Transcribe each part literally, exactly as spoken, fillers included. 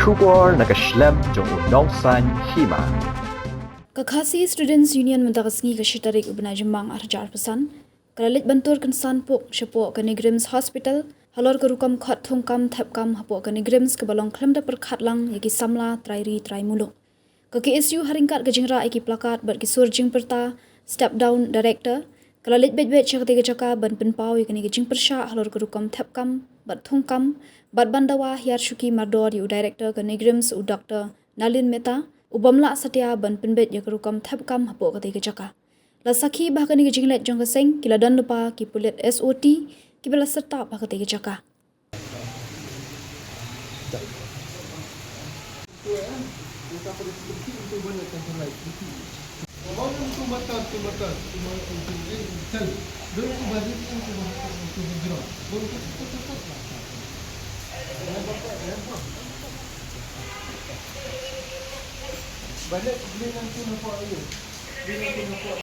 Khubor na ka shlem jong u Nongsaiñ Hima. Ka Khasi Students Union mynta ka sngi ka shi tarik u bnai Jymmang arhajar arphew san ka la leit ban tur kynsan puk shapoh ka NEIGRIHMS Hospital halor ka rukom khot thungkam thep kam hapoh ka NEIGRIHMS kaba long khlem da pyrkhat lang ïa ki samla trai ri trai muluk. Ka KSU ha ryngkat ka jingrah ïa ki plakat bad ki sur jingpyrta Step Down Director ka la leit beit beit sha katei ka jaka ban pynpaw ïa kane ka jingpyrshah halor ka rukom thep kam bad thungkam bad ban dawa hiar shuki mardor ïa u Director ka NEIGRIHMS u Doctor Nalin Mehta u bym lah satia ban pynbeit ïa ka rukom thep kam hapoh katei ka jaka. La sakhi ba ha kane ka jingleit jong ka seng ki la don lypa ki pulit SOT kiba la syrtap ha katei ka jaka. Balik beli nanti nampak air. Beli nanti nampak.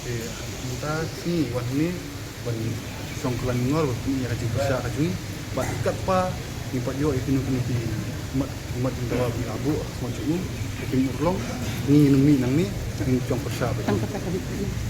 Te mynta sngi wan hangne ban shong kylla nongor ban pyni ïa ka jingpyrshah ka jong ngi bad katba ngi pat ïoh ïa kino kino ki mat, mat jingdawa ba ngi la buh ha khmat jong u, te kim urlong, ngi ngin mih nangne, ngin shong pyrshah bad u.